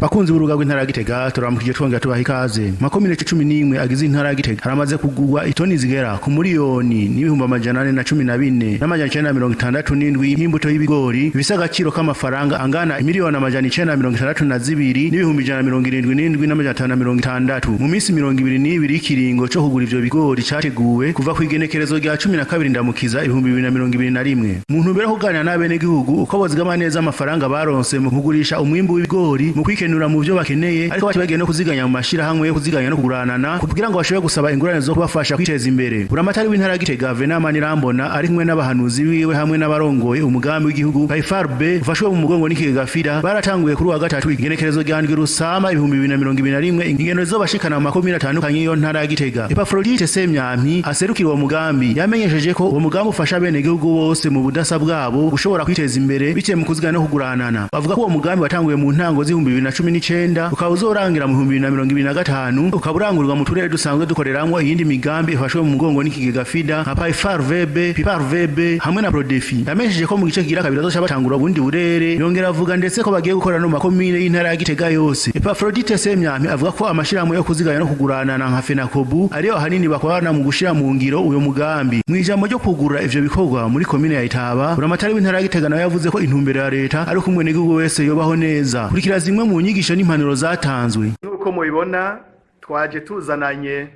Bakunzi b'urubuga rw'intara ya Gitega, turamukije twongera tubaha ikaze. Makomine 11 agize intara ya Gitega haramaze kugurwa itoni zigera ku 1,414,967 y'imbuto y'ibigori bifise agaciro k'amafaranga angana 962,177,560 mu minsi 22 y'ikiringo co kugura ivyo bigori categuwe kuva kw'igenekerezo rya 12 Ndamukiza 2021, mu ntumbero yo kuganira n'abenegihugu uko bozigama neza amafaranga baronse mu kugurisha umwimbu w'ibigori, mu kwikenura mu vyo bakeneye, ariko bagiye no kuziganya mu mashirahamwe yo kuziganya no kuguranana kugira ngo bashobore gusaba ingurane zo kubafasha kwiteza imbere. Buramatari w'intara ya Gitega, Venant Manirambona, ari kumwe n'abahanuzi biwe hamwe n'abarongoye umugambi w'igihugu PAIFAR-B ufashwe mu mugongo n'ikigega FIDA, baratanguye kuri wa gatatu, igenekerezo rya 7 Rusama 2021, ingendo zizobashikana mu makomine atandukanye y'iyo ntara ya Gitega. Epafrodite Semyampi, aserukira uwo mugambi, yamenyesheje ko uwo mugambi ufasha abenegihugu bose mu budasa bwabo gushobora kwiteza imbere biciye mu kuziganya no kuguranana. Bavuga ko uwo mugambi watanguye mu ntango z'2019, ukaba uzorangira mu 2025, ukaba urangurirwa mu turere dusanzwe dukoreramwo iyindi migambi ifashwe mu mugongo n'ikigega FIDA nka PAIFAR VB, PIPAR VB hamwe na PRODEFI. Yamenyesheje ko mu gice kigira kabiri bazoca batangura ubundi burere, yongera avuga ndetse ko bagiye gukora no mu makomine y'intara ya Gitega yose. Epafrodite Semyampi avuga ko amashirahamwe yo kuziganya no kuguranana nka FENACOBU ariyo ahanini bakorana mu gushira mu ngiro uyo mugambi. Mu ijambo ryo kugurura ivyo bikorwa muri komine ya Itaba, buramatari w'intara ya Gitega nawe yavuze ko intumbero ya leta ari uko umwenegihugu wese yobaho neza. Kurikira zimwe mu nyigisho n'impanuro zatanzwe. Nk'uko mubibona, twaje tuzananye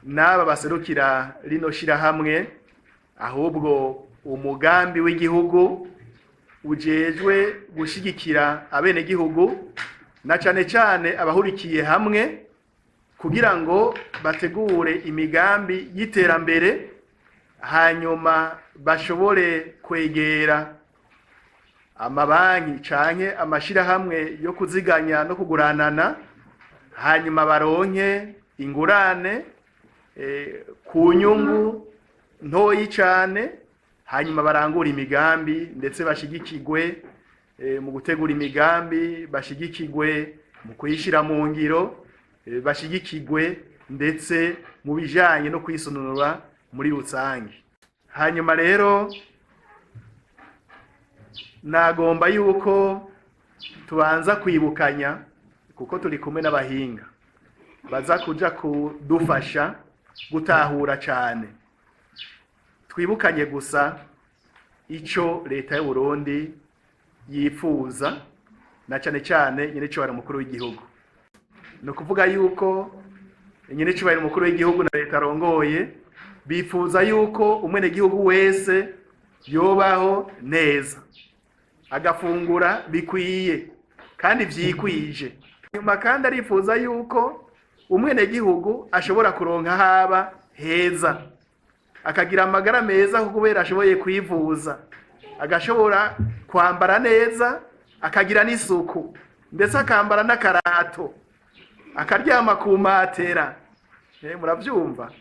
n'aba baserukira rino shirahamwe, ahubwo umugambi w'igihugu ujejwe gushigikira abenegihugu na cane cane abahurikiye hamwe kugira ngo bategure imigambi y'iterambere, hanyuma bashobore kwegera amabanki canke amashirahamwe yo kuziganya no kuguranana, hanyuma baronke ingurane ku nyungu ntoyi cane, hanyuma barangure imigambi, ndetse bashigikirwe mu gutegura imigambi, bashigikirwe mu kuyishira mu ngiro, bashigikirwe ndetse mu bijanye no kwisununura muri rusange. Hanyuma rero nagomba yuko tubanza kwibukanya, kuko turi kumwe n'abahinga baza kuja kudufasha gutahura cane. Twibukanye gusa ico leta y'u Burundi yifuza, na cane cane nyenecubahiro umukuru w'igihugu. Ni ukuvuga yuko nyenecubahiro umukuru w'igihugu na leta arongoye bifuza yuko umwenegihugu wese yobaho neza, agafungura bikwiye kandi vyikwije. Nyuma kandi arifuza yuko umwenegihugu ashobora kuronka haba heza, akagira amagara meza kubera ashoboye kwivuza, agashobora kwambara neza, akagira n'isuku, ndetse akambara n'akarato, akaryama ku matera, muravyumva,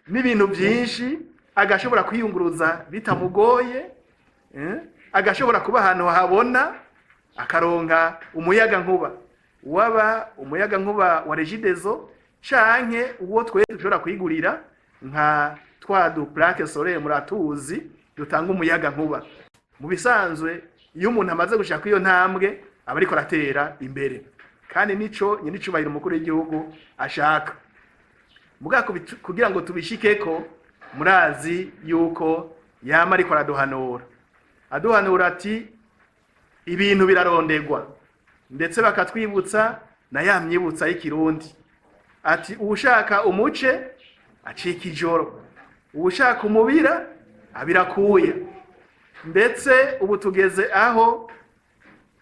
n'ibintu byinshi, agashobora kwiyunguruza bitamugoye, agashobora kuba ahantu habona, akaronka umuyaga nkuba, waba umuyaga nkuba wa Regideso canke uwo twe dushobora kwigurira nka twa du plaque solaire muratuzi dutanga umuyaga nkuba. Mu bisanzwe, iyo umuntu amaze gushaka iyo ntambwe, aba ariko aratera imbere, kandi nico nyenicubahiro umukuru w'igihugu ashaka. Mugabo kugira ngo tubishikeko, murazi yuko yama ariko araduhanura, aduhanura ati ibintu birarondegwa, ndetse bakatwibutsa na ya myibutsa y'ikirundi ati uwushaka umuce acika ijoro, uwushaka umubira abirakuya. Ndetse ubu tugeze aho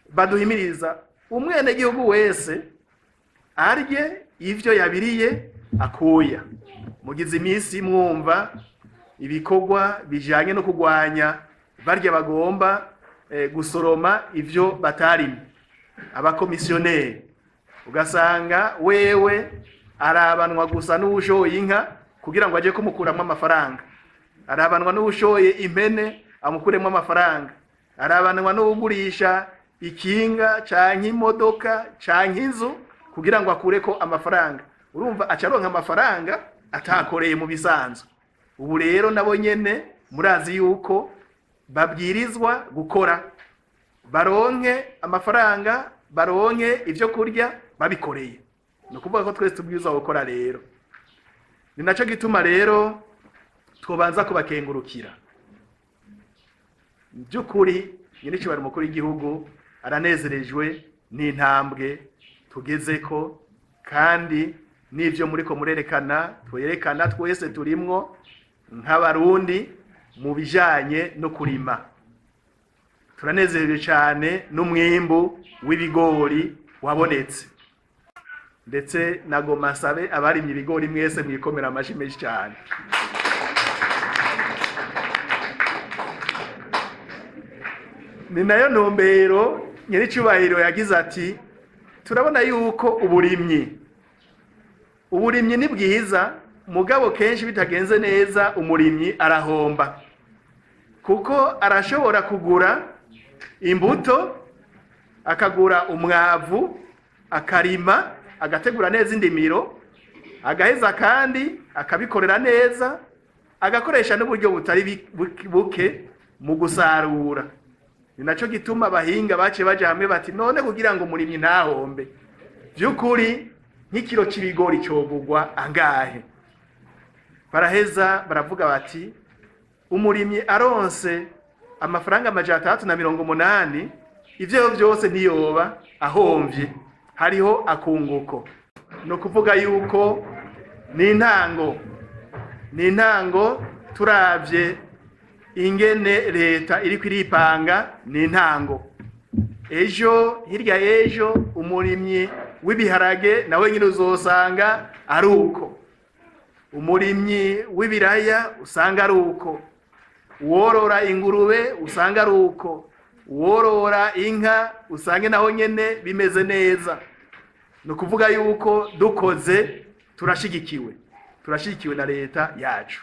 baduhimiriza umwenegihugu wese arye ivyo yabiriye akuya. Mugize iminsi mwumva ibikorwa bijanye no kugwanya barya bagomba gusoroma ivyo batarimye, abakomisiyoneri, ugasanga wewe arabanwa gusa n'uwushoye inka kugira ngo aje kumukuramwo amafaranga, arabanwa n'uwushoye impene amukuremwo amafaranga, arabanwa n'uwugurisha ikinga canke imodoka canke inzu kugira ngo akureko amafaranga. Urumva aca aronka amafaranga atakoreye mu bisanzwe. Ubu rero nabo nyene murazi yuko babwirizwa gukora baronke amafaranga. baronke ivyo kurya babikoreye. Ni ukuvuga ko twese tubwirizwa gukora. Rero ni naco gituma rero twobanza kubakengurukira. By'ukuri nyenicubahiro umukuru w'igihugu aranezerejwe n'intambwe tugezeko, kandi n'ivyo muriko murerekana, twerekana twese turimwo nk'abarundi mu bijanye no kurima. Turanezerewe cyane n'umwimbu w'ibigori wabonetse, ndetse nagoma nsabe abarimye ibigori mwese mwikomera amashi menshi cyane. Ni nayo ntumbero nyir'icyubahiro yagize ati: "Turabona yuko uburimyi ni bwiza, mugabo kenshi bitagenze neza umurimyi arahomba, kuko arashobora kugura imbuto, akagura umwavu, akarima, agategura neza indimiro, agaheza kandi akabikorera neza, agakoresha n'uburyo butari buke mu gusarura." Ni naco gituma abahinga baciye baja hamwe bati: "None kugira ngo umurimyi ntahombe, vy'ukuri nk'ikiro c'ibigori cogurwa angahe?" Baraheza baravuga bati: "Umurimyi aronse amafaranga 680, ivyo vyose ntiyoba ahomvye, hariho akunguko." Ni ukuvuga yuko ni intango. Turavye ingene leta iriko iripanga, ni intango. Ejo, hirya y'ejo, umurimyi w'ibiharage nawe nyine uzosanga ari uko, umurimyi w'ibiraya usanga ari uko, uworora ingurube usanga ari uko, uworora inka usange naho nyene bimeze neza. Ni ukuvuga yuko dukoze turashigikiwe, turashigikiwe na leta yacu.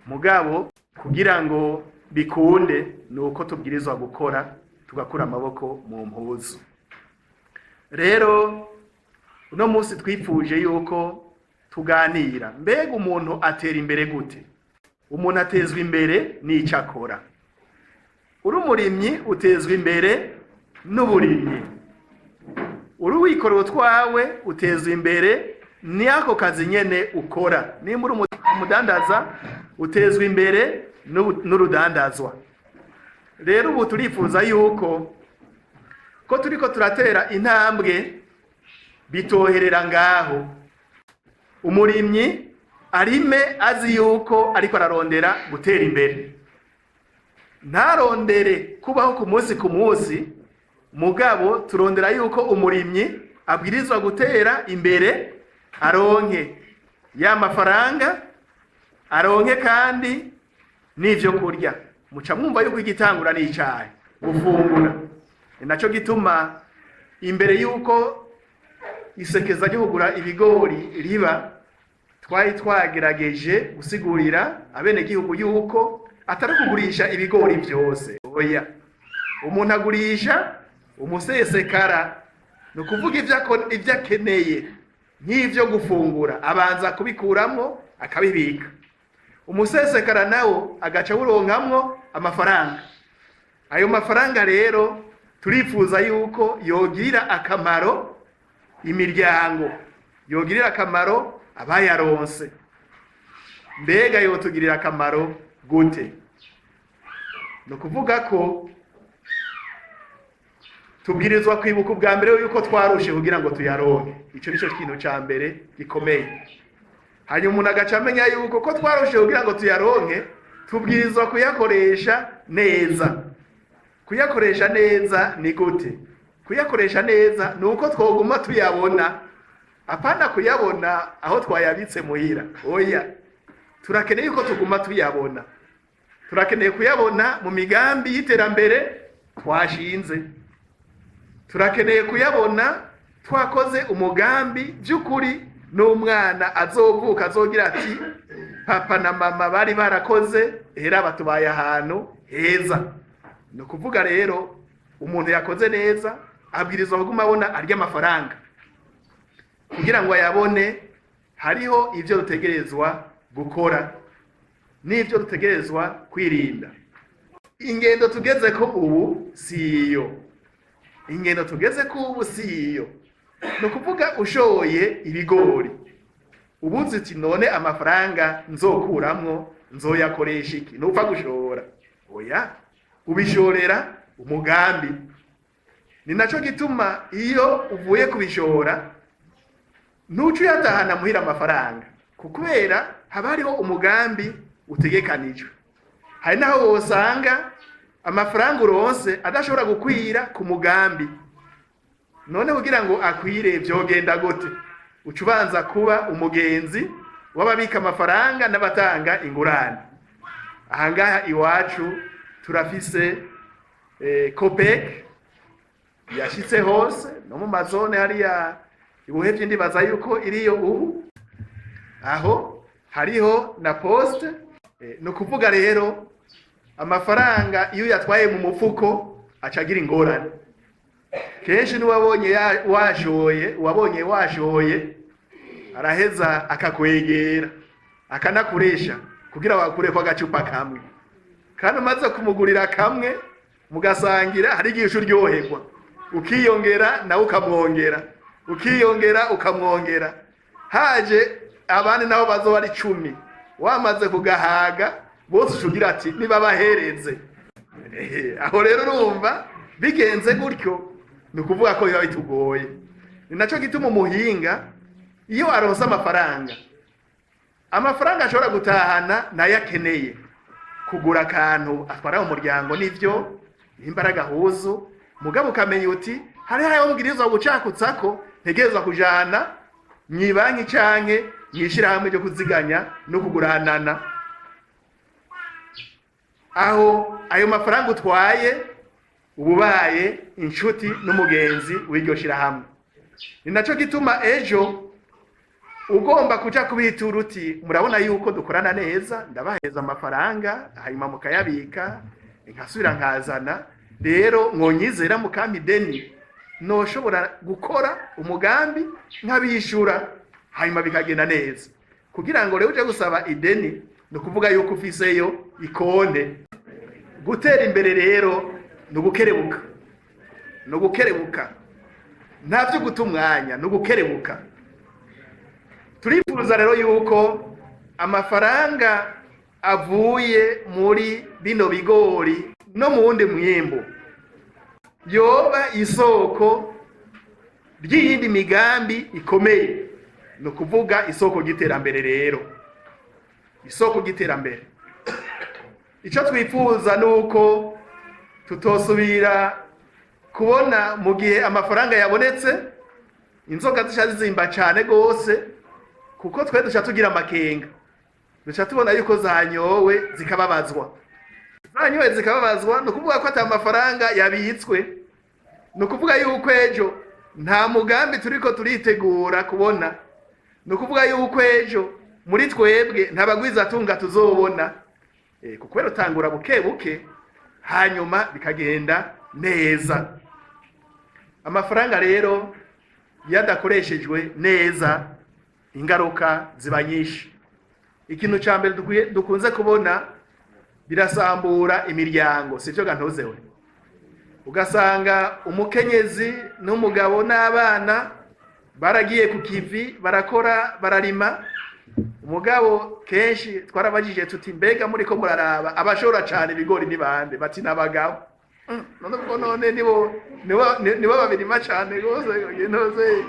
Mugabo kugira ngo bikunde ni uko tubwirizwa gukora, tugakura amaboko mu mpuzu. Rero uno munsi twifuje yuko tuganira: mbega umuntu atera imbere gute? Umuntu atezwa imbere n'ico akora. Uri umurimyi utezwa imbere n'uburimyi, uri wikorera utwawe utezwa imbere n'ako kazi nyene ukora, nimba uri umudandaza utezwa imbere n'urudandazwa. Rero ubu turifuza yuko ko turiko turatera intambwe bitoherera ngaho. Umurimyi arime azi yuko ariko ararondera gutera imbere, ntarondere kubaho ku munsi ku munsi. Mugabo turondera yuko umurimyi abwirizwa gutera imbere, aronke ya mafaranga, aronke kandi n'ivyo kurya. Muca mwumva yuko igitangura n'icayi, gufungura. Ni naco gituma imbere yuko isekeza ryo kugura ibigori riba, twari twagerageje gusigurira abenegihugu yuko atari kugurisha ibigori vyose. Oya, umuntu agurisha umusesekara, ni ukuvuga ivyo akeneye nk'ivyo gufungura abanza kubikuramwo akabibika, umusesekara nawo agaca awuronkamwo amafaranga. Ayo mafaranga rero turifuza yuko yogirira akamaro imiryango, yogirira akamaro abayaronse. Mbega yotugirira akamaro gute? Ni ukuvuga ko tubwirizwa kwibuka ubwa mbere yuko twarushe kugira ngo tuyaronke. Ico nico kintu ca mbere gikomeye. Hanyuma umuntu agaca amenya yuko ko twarushe kugira ngo tuyaronke, tubwirizwa kuyakoresha neza. Kuyakoresha neza ni gute? Kuyakoresha neza ni uko twoguma tuyabona, apana kuyabona aho twayabitse muhira. Oya, turakeneye yuko tuguma tuyabona, turakeneye kuyabona mu migambi y'iterambere twashinze, turakeneye kuyabona twakoze umugambi by'ukuri n'umwana azovuka azogira ati: "Papa na mama bari barakoze, hera batubaye ahantu heza." Ni ukuvuga rero umuntu yakoze neza abwirizwa kuguma abona arya amafaranga. Kugira ngo ayabone hariho ibyo dutegerezwa gukora n'ibyo dutegerezwa kwirinda. Ingendo tugeze ko ubu si iyo. Ingendo tugeze ko ubu si iyo. Ni ukuvuga ushoye ibigori, ubuzi uti: "None amafaranga nzokuramwo nzoyakoresha iki?" Nupfa gushora, oya, ubishorera umugambi. Ni naco gituma iyo uvuye kubishora ntuca uyatahana muhira amafaranga, kubera haba hariho umugambi utegekanijwe. Hari naho wosanga amafaranga uronse adashobora gukwira ku mugambi. None kugira ngo akwire vyogenda gute? Uca ubanza kuba umugenzi w'ababika amafaranga n'abatanga ingurane. Ahangaha iwacu turafise COPEC yashitse hose no mu mazone hariya ibuhevye, ndibaza yuko iriyo ubu. Aho hariho na poste. Ni ukuvuga rero amafaranga iyo uyatwaye mu mufuko aca agira ingorane. Kenshi n'uwabonye washoye, uwabonye washoye araheza akakwegera, akanakuresha kugira wakureko agacupa kamwe. Kandi umaze kumugurira kamwe mugasangira, hari igihe uca uryoherwa, ukiyongera, nawe ukamwongera, ukiyongera, ukamwongera. Haje abandi nabo bazoba ari 10, wamaze kugahaga bose, uca ugira ati: "Nibabahereze." Aho rero urumva bigenze gutyo, ni ukuvuga ko biba bitugoye. Ni naco gituma umuhinga iyo aronse amafaranga, amafaranga ashobora gutahana nayo akeneye kugura akantu atwara mu muryango, nivyo imbaraga huzu. Mugabo ukamenya uti: "Hari ayo mbwirizwa gucakutsako, ntegerezwa kujana mw'ibanki canke mw'ishirahamwe ryo kuziganya no kuguranana." Aho ayo mafaranga utwaye uba ubaye inshuti n'umugenzi w'iryo shirahamwe. Ni naco gituma ejo ugomba kuja kubitura uti: "Murabona yuko dukorana neza, ndabaheza amafaranga hanyuma mukayabika, nkasubira nkazana. Rero mwonyizera mukampa ideni, noshobora gukora umugambi nkabishura, hanyuma bikagenda neza." Kugira ngo rero uje gusaba ideni, ni ukuvuga yuko ufiseyo ikonte. Gutera imbere rero ni ugukerebuka, ni ugukerebuka, nta byo guta umwanya, ni ugukerebuka. Turifuza rero yuko amafaranga avuye muri bino bigori no mu wundi mwimbu yoba isoko ry'iyindi migambi ikomeye, ni ukuvuga isoko ry'iterambere. Rero isoko ry'iterambere, icyo twifuza ni uko tutosubira kubona mu gihe amafaranga yabonetse inzoga zica zizimba cyane rwose, kuko twe duca tugira amakenga, duca tubona yuko zanyowe zikababazwa. Zanyowe zikababazwa, ni ukuvuga ko ata mafaranga yabitswe, ni ukuvuga yuko ejo nta mugambi turiko turitegura kubona, ni ukuvuga yuko ejo muri twebwe nta bagwizatunga tuzobona. Kuko rero utangura buke buke, hanyuma bikagenda neza. Amafaranga rero iyo adakoreshejwe neza, ingaruka ziba nyinshi. Ikintu cya mbere dukunze kubona, birasambura imiryango, sivyo gantozewe? Ugasanga umukenyezi n'umugabo n'abana baragiye ku kivi, barakora, bararima. Umugabo kenshi twarabajije tuti: "Mbega muriko muraraba, abashora cane ibigori ni bande?" Bati: "N'abagabo." None ubwo none nibo babirima cane rwose ntoze?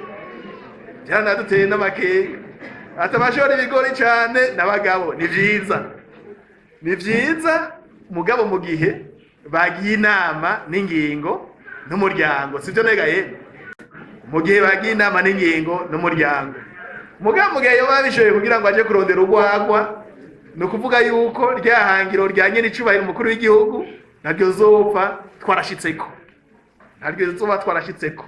Byaranaduteye n'amakenga, ati abashora ibigori cane n'abagabo. Ni vyiza, ni vyiza, mugabo mu gihe bagiye inama n'ingingo n'umuryango, sivyo nega yemwe? Mu gihe bagiye inama n'ingingo n'umuryango. Mugabo mu gihe yoba babishoboye kugira ngo aje kurondera urwagwa, ni ukuvuga yuko rya hangiro rya nyenicubahiro umukuru w'igihugu naryo zopfa twarashitseko, naryo zoba twarashitseko.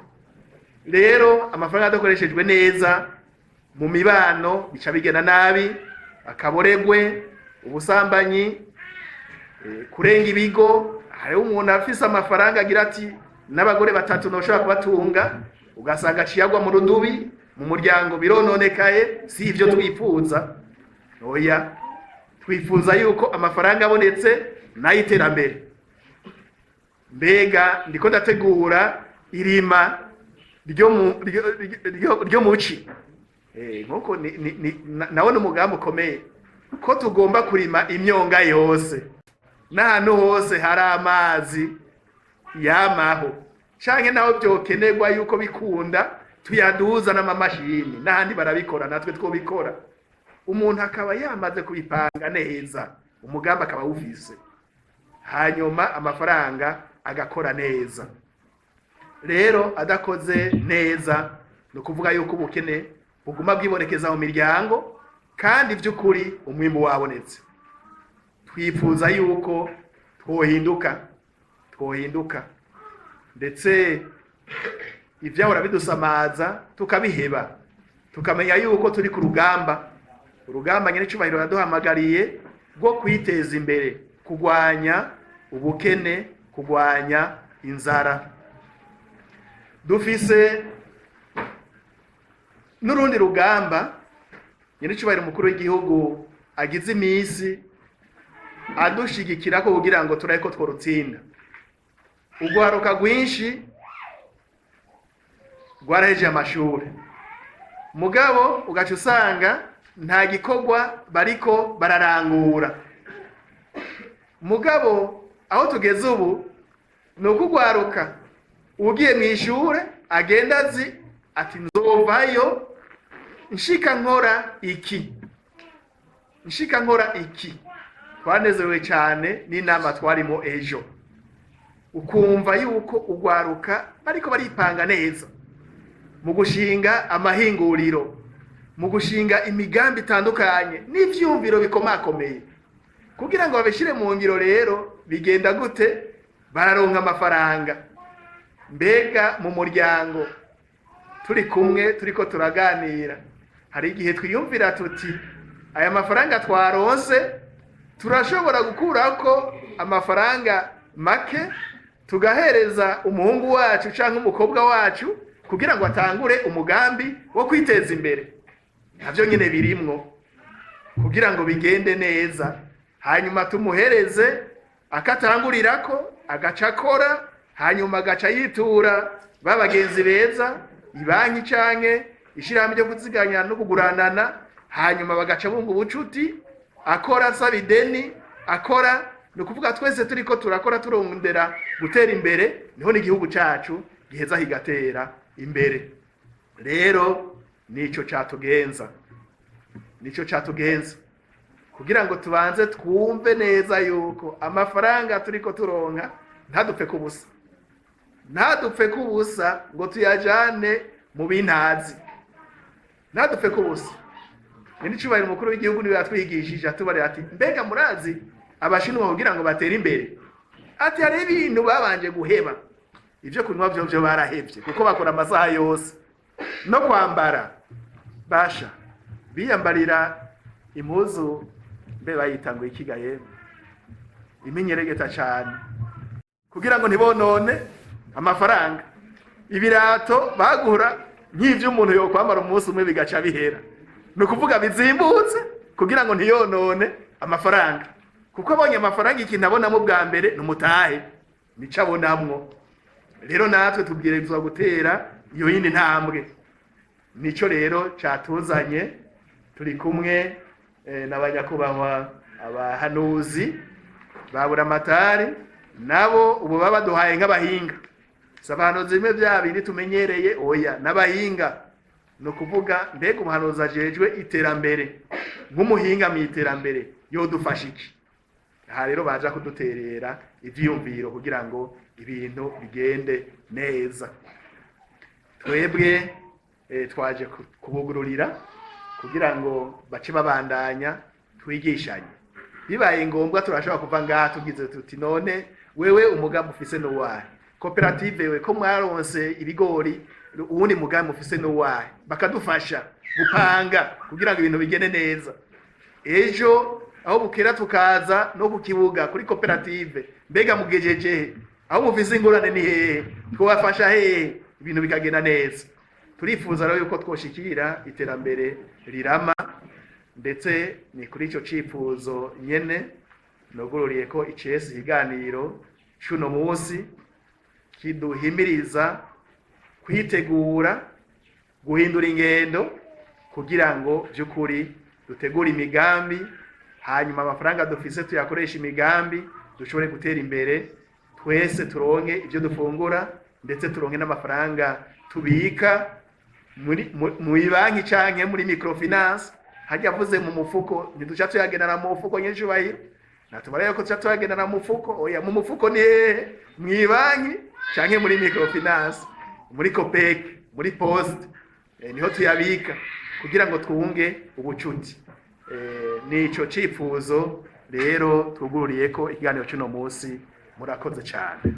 Rero amafaranga adakoreshejwe neza, mu mibano bica bigenda nabi: akaboregwe, ubusambanyi, kurenga ibigo. Hariho umuntu afise amafaranga agira ati: "N'abagore batatu ntoshobora kubatunga." Ugasanga aciye agwa mu rudubi, mu muryango birononekaye. Si ivyo twifuza, oya. Twifuza yuko amafaranga abonetse n'ay'iterambere. Mbega ndiko ndategura Irima ryo muci, nkuko nawo ni umugambi ukomeye ko tugomba kurima imyonga yose n'ahantu hose hari amazi yamaho, canke naho byokenerwa yuko bikunda tuyaduza n'amamashini, n'ahandi barabikora, natwe twobikora. Umuntu akaba yamaze kubipanga neza, umugambi akaba awufise, hanyuma amafaranga agakora neza. Rero adakoze neza, ni ukuvuga yuko ubukene buguma bwibonekeza mu miryango, kandi by'ukuri umwimbu wabonetse. Twifuza yuko twohinduka, ndetse ivyahora bidusamaza tukabiheba, tukamenya yuko turi ku rugamba, urugamba nyene icubahiro yaduhamagariye rwo kwiteza imbere, kugwanya ubukene, kugwanya inzara. Dufise n'urundi rugamba nyene icubahiro umukuru w'igihugu agize imisi adushigikira ko kugira ngo turabe ko tworutsinda. Urwaruka rwinshi rwarahejeje amashuri, mugabo ugaca usanga nta gikorwa bariko bararangura. Mugabo aho tugeze ubu ni uko urwaruka ugiye mu ishure agenda azi ati: "Nzovayo nshika nkora iki, nshika nkora iki." Twanezerewe cyane n'inama twarimo ejo, ukumva yuko urwaruka bariko baripanga neza mu gushinga amahinguriro, mu gushinga imigambi itandukanye n'ivyumviro bikomakomeye kugira ngo babishire mu ngiro. Rero bigenda gute? Bararonka amafaranga. Mbega mu muryango turi kumwe, turiko turaganira, hari igihe twiyumvira tuti: "Aya mafaranga twaronse turashobora gukurako amafaranga make tugahereza umuhungu wacu canke umukobwa wacu kugira ngo atangure umugambi wo kwiteza imbere." Navyo nyene birimwo kugira ngo bigende neza, hanyuma tumuhereze akatangurirako, agaca akora, hanyuma agaca yitura ba bagenzi beza, ibanki canke ishirahamwe ryo kuziganya no kuguranana, hanyuma bagaca bunga ubucuti, akora asaba ideni, akora. Ni ukuvuga twese turiko turakora turondera gutera imbere, niho n'igihugu cacu giheza kigatera imbere. Rero nico catugenza, nico catugenza kugira ngo tubanze twumve neza yuko amafaranga turiko turonka ntadupfe kubusa, ntadupfe kubusa ngo tuyajane mu bintazi, ntadupfe kubusa. Ni icubahiro umukuru w'igihugu niwe yatwigishije, atubarira ati: "Mbega murazi Abashinwa kugira ngo batere imbere?" Ati: "Hari ibintu babanje guheba. Ibyo kunywa byo byo barahevye kuko bakora amasaha yose, no kwambara basha biyambarira impuzu, mbe bayita ngo ikiga yemwe, imenyeregeta cane kugira ngo ntibonone amafaranga. Ibirato bagura nk'ivyo umuntu yokwambara umunsi umwe bigaca bihera, ni ukuvuga bizimbutse kugira ngo ntiyonone amafaranga, kuko abonye amafaranga ikintu abonamo bwa mbere ni umutahe, nico abonamwo." Rero natwe tubwirizwa gutera iyo yindi ntambwe. Nico rero catuzanye. Turi kumwe na banyakubahwa abahanuzi ba Buramatari, nabo ubu baba baduhaye nk'abahinga. Si abahanuzi bimwe bya bindi tumenyereye, oya, n'abahinga. Ni ukuvuga, mbega umuhanuzi ajejwe iterambere nk'umuhinga mu iterambere yodufasha iki? Aha rero baja kuduterera ivyiyumviro kugira ngo ibintu bigende neza. Twebwe twaje kubugururira kugira ngo bace babandanya twigishanye. Bibaye ngombwa turashobora kuva ngaha tugize tuti: "None wewe umugambi ufise n'uwahe? Koperative we ko mwaronse ibigori, uwundi mugambi ufise n'uwahe?" Bakadufasha gupanga kugira ngo ibintu bigende neza. Ejo aho bukera tukaza no ku kibuga kuri koperative: "Mbega mugejeje he? Aho mufise ingorane ni hehe? Twobafasha hehe?" Ibintu bikagenda neza. Turifuza rero yuko twoshikira iterambere rirama, ndetse ni kuri ico cifuzo nyene nugururiye ko icesi ikiganiro c'uno munsi kiduhimiriza. Kwitegura guhindura ingendo kugira ngo by'ukuri dutegure imigambi, hanyuma amafaranga dufise tuyakoresha imigambi, dushobore gutera imbere twese, turonke ibyo dufungura, ndetse turonke n'amafaranga tubika muri mu banki canke muri microfinance. Hajya avuze mu mufuko, ntiduca tuyagendana mu mufuko. Nyicubahiro, natubara yuko tuca tuyagendana mu mufuko. Oya, mu mufuko ni hehe? Mw'ibanki canke muri microfinance, muri COOPEC, muri poste, niho tuyabika kugira ngo twunge ubucuti. Nico cifuzo rero twugururiye ko ikiganiro cy'uno munsi. Murakoze cyane.